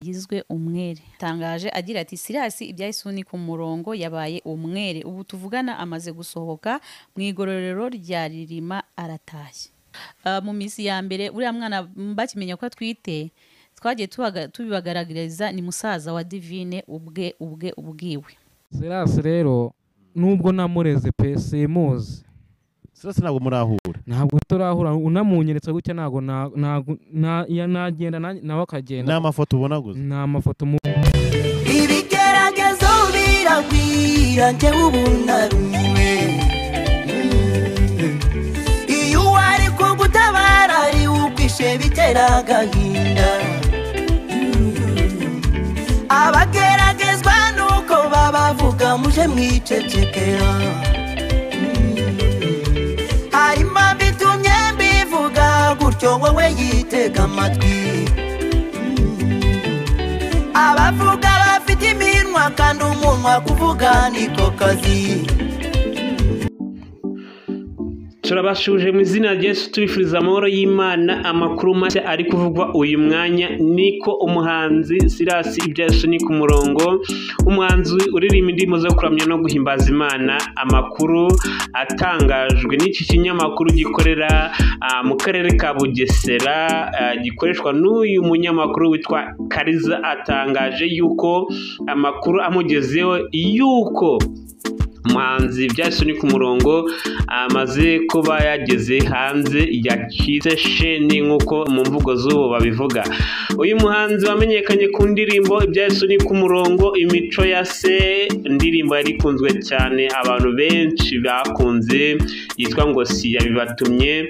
Yagizwe umwere. Tangaje agira ati Silas Ibyayesu ni ku murongo yabaye umwere, ubu tuvugana amaze gusohoka mu igororero rya Ririma aratashye. Mu minsi ya mbere uriya mwana bakimenya ko atwite twagiye tubibagaragariza, ni musaza wa Divine ubwe ubwiwe. Silas rero nubwo namureze pe simuzi. Silas ntabwo murahura. Ntabwo turahura, unamunyeretse gutya ntabwo nagenda nawe akagenda. Ni amafoto ubona gusa. Ni amafoto mu ibigeragezo biragwira njyewe ubu narumiwe. Iyo uwari kugutabara ari ukwishe bitera agahinda. Abageragezwa nuko babavuga muje mwicecekera. Harimo bitumye mbivuga gutyo wowe yitega amatwi. Abavuga bafite iminwa kandi umunwa kuvuga niko kazi. Turabashuje mu izina rya Yesu, tubifuriza amahoro y'Imana. Amakuru mashya ari kuvugwa uyu mwanya niko umuhanzi Silas Ibyayesu ni ku murongo, umuhanzi uririmba indirimbo zo kuramya no guhimbaza Imana. Amakuru atangajwe n'iki kinyamakuru gikorera mu karere ka Bugesera, gikoreshwa n'uyu munyamakuru witwa Kariza, atangaje yuko amakuru amugezeho yuko umuhanzi Ibyayesu ni ku murongo amaze kuba yageze hanze yacitse sheni nk'uko mu mvugo z'ubu babivuga. Uyu muhanzi wamenyekanye ku ndirimbo Ibyayesu ni ku murongo, imico ya se, indirimbo yari ikunzwe cyane abantu benshi bakunze yitwa ngo si yabibatumye,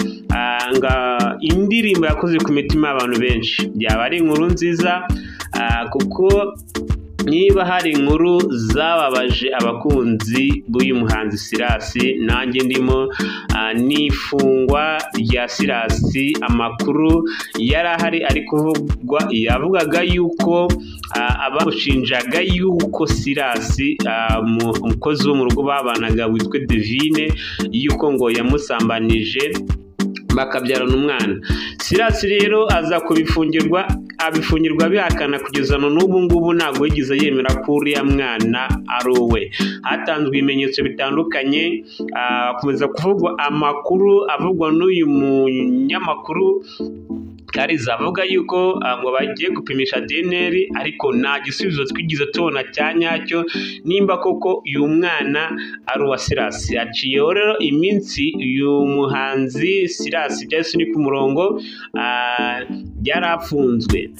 indirimbo yakoze ku mitima y'abantu benshi. Byaba ari inkuru nziza kuko niba hari inkuru zababaje abakunzi b'uyu muhanzi Silas, nanjye ndimo, n'ifungwa rya Silas. Amakuru yari ahari ari kuvugwa yavugaga yuko abamushinjaga yuko Silas umukozi wo mu rugo babanaga witwa Divine yuko ngo yamusambanije bakabyarana umwana. Silas rero aza kubifungirwa, abifungirwa bihakana kugeza n'ubu ngubu ntabwo yigeze yemera ko uriya mwana ari uwe. Hatanzwe ibimenyetso bitandukanye, akomeza kuvugwa amakuru avugwa n'uyu munyamakuru Kariza, avuga yuko ngo bagiye gupimisha DNA, ariko nta gisubizo twigeze tubona cya nyacyo nimba koko uyu mwana ari uwa Silas. Yaciyeho rero iminsi uyu muhanzi Silas Ibyayesu ni ku murongo yarafunzwe.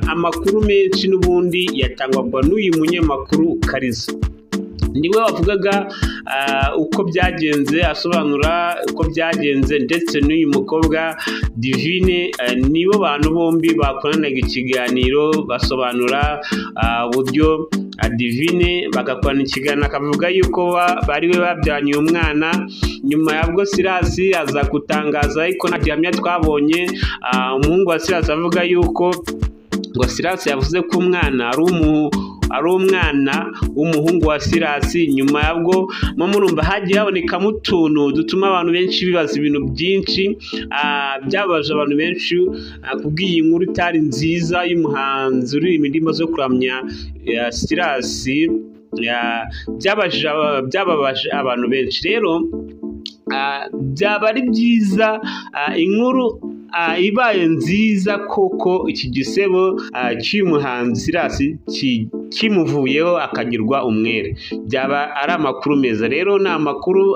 Amakuru menshi n'ubundi yatangwaga n'uyu munyamakuru Kariza, niwe wavugaga uko byagenze, asobanura uko byagenze, ndetse n'uyu mukobwa Divine, nibo bantu bombi bakoranaga ikiganiro basobanura uburyo Divine bagakorana ikiganiro, akavuga yuko bari we babyanye umwana. Nyuma yabwo Silas aza gutangaza, ariko nta gihamya twabonye, umuhungu wa Silas avuga yuko ngo Silas yavuze ko umwana ari umwana w'umuhungu wa Silas. Nyuma yabwo murumva hagiye habonekamo utuntu dutuma abantu benshi bibaza ibintu byinshi, byababaje abantu benshi kubw'iyi nkuru itari nziza y'umuhanzi uririmba indirimbo zo kuramya Silas, byababaje abantu benshi. Rero byaba ari byiza inkuru ibaye nziza koko iki gisebo cy'uyu muhanzi Silas kimuvuyeho akagirwa umwere, byaba ari amakuru meza. Rero ni amakuru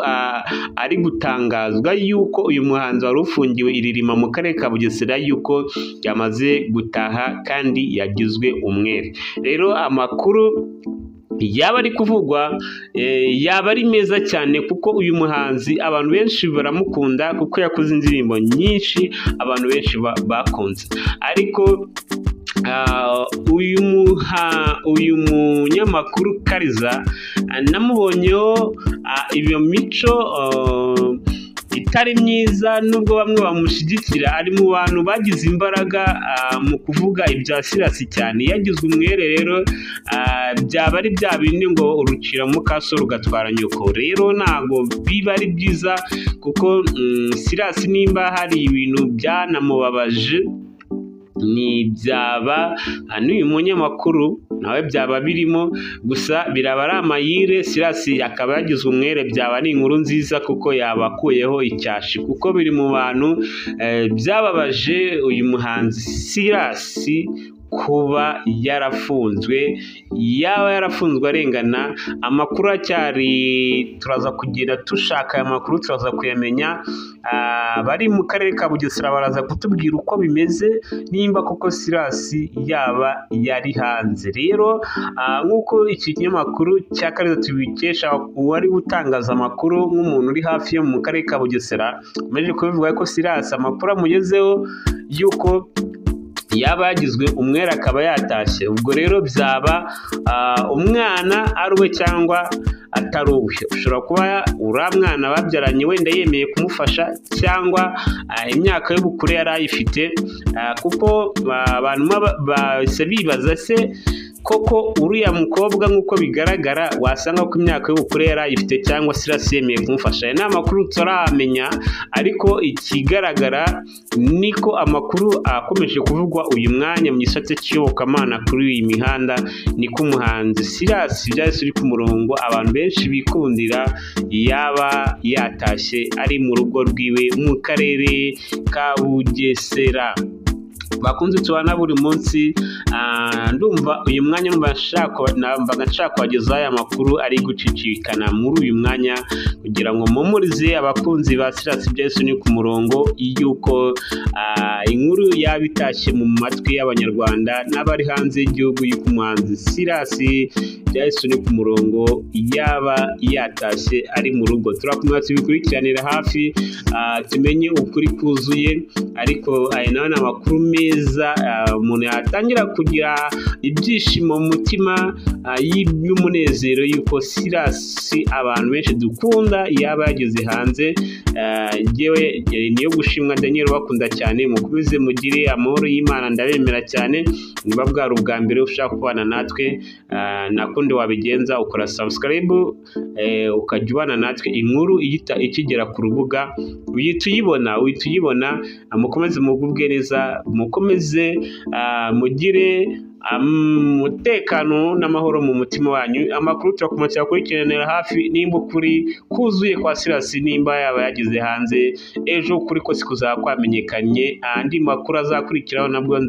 ari gutangazwa yuko uyu muhanzi wari ufungiwe i Ririma mu karere ka Bugesera yuko yamaze gutaha kandi yagizwe umwere. Rero amakuru yaba ari kuvugwa yaba ari meza cyane kuko uyu muhanzi abantu benshi baramukunda kuko yakoze indirimbo nyinshi abantu benshi bakunze. Ariko uyu munyamakuru Kariza namubonyeho iyo mico itari myiza, nubwo bamwe bamushyigikira, ari mu bantu bagize imbaraga mu kuvuga ibya Silas cyane. Yagizwe umwere rero byaba ari bya bindi ngo urucira mukaso rugatwara nyoko. Rero ntabwo biba ari byiza kuko Silas nimba hari ibintu byanamubabaje Ni byaba n'uyu munyamakuru nawe byaba birimo, gusa biraba ari amayire. Sirasi akaba yagizwe umwere, byaba ari inkuru nziza kuko yabakuyeho icyashi, kuko biri mu bantu byababaje uyu muhanzi Sirasi kuba yarafunzwe, yaba yarafunzwe arengana. Amakuru acyari, turaza kugenda dushaka aya makuru, turaza kuyamenya. Bari mu karere ka Bugesera baraza kutubwira uko bimeze, nimba koko Sirasi yaba yari hanze. Rero nk'uko iki kinyamakuru cya Kariza tubikesha uwari gutangaza amakuru nk'umuntu uri hafi yo mu karere ka Bugesera, umeje kubivuga ko Sirasi amakuru amugezeho y'uko yaba yagizwe umwere akaba yatashye. Ubwo rero byaba umwana ari uwe cyangwa atari uwe. Ushobora kuba uriya mwana babyaranye wenda yemeye kumufasha, cyangwa imyaka y'ubukure yari ayifite, kuko abantu bahise bibaza se koko uriya mukobwa nk'uko bigaragara wasanga ko imyaka y'ubukure yari ayifite cyangwa Sirasi yemeye kumufasha. Aya ni amakuru tutaramenya, ariko ikigaragara niko amakuru akomeje kuvugwa uyu mwanya mu gisate cy'iyobokamana kuri iyi mihanda, niko umuhanzi Sirasi byahise uri ku murongo abantu benshi bikundira yaba yatashye ari mu rugo rwiwe mu karere ka Bugesera. Bakunze tubana buri munsi, ndumva uyu mwanya mbaga nshaka kubagezaho aya makuru ari gucicikana muri uyu mwanya, kugira ngo mpumurize abakunzi ba Sirasi Byahise ni ku murongo y'uko inkuru yaba itashye mu matwi y'Abanyarwanda n'abari hanze y'igihugu, y'uko umuhanzi Sirasi Byahise ni ku murongo yaba yatashye ari mu rugo. Turakomeza tubikurikiranira hafi, tumenye ukuri kuzuye, ariko aya nayo ni amakuru meza, umuntu yatangira kugira ibyishimo mu mutima y'umunezero y'uko Sirasi abantu benshi dukunda yaba yageze hanze. Yewe niyo gushimwa Daniel bakunda cyane, mukomeze mugire amahoro y'Imana, ndabemera cyane. Niba bwari ubwa mbere ushaka kubana natwe, nakundi wabigenza ukora subscribe, ukajya ubana natwe inkuru ikigera ku rubuga uhita uyibona. Mukomeze mugubwe neza, mukomeze mugire umutekano n'amahoro mu mutima wanyu. Amakuru turakomeza kubakurikiranira hafi, nimba ukuri kuzuye kwa Sirasi, nimba yaba yageze hanze ejo, ukuri kose kuzaba kwamenyekanye. Andi makuru azakurikiraho nabwo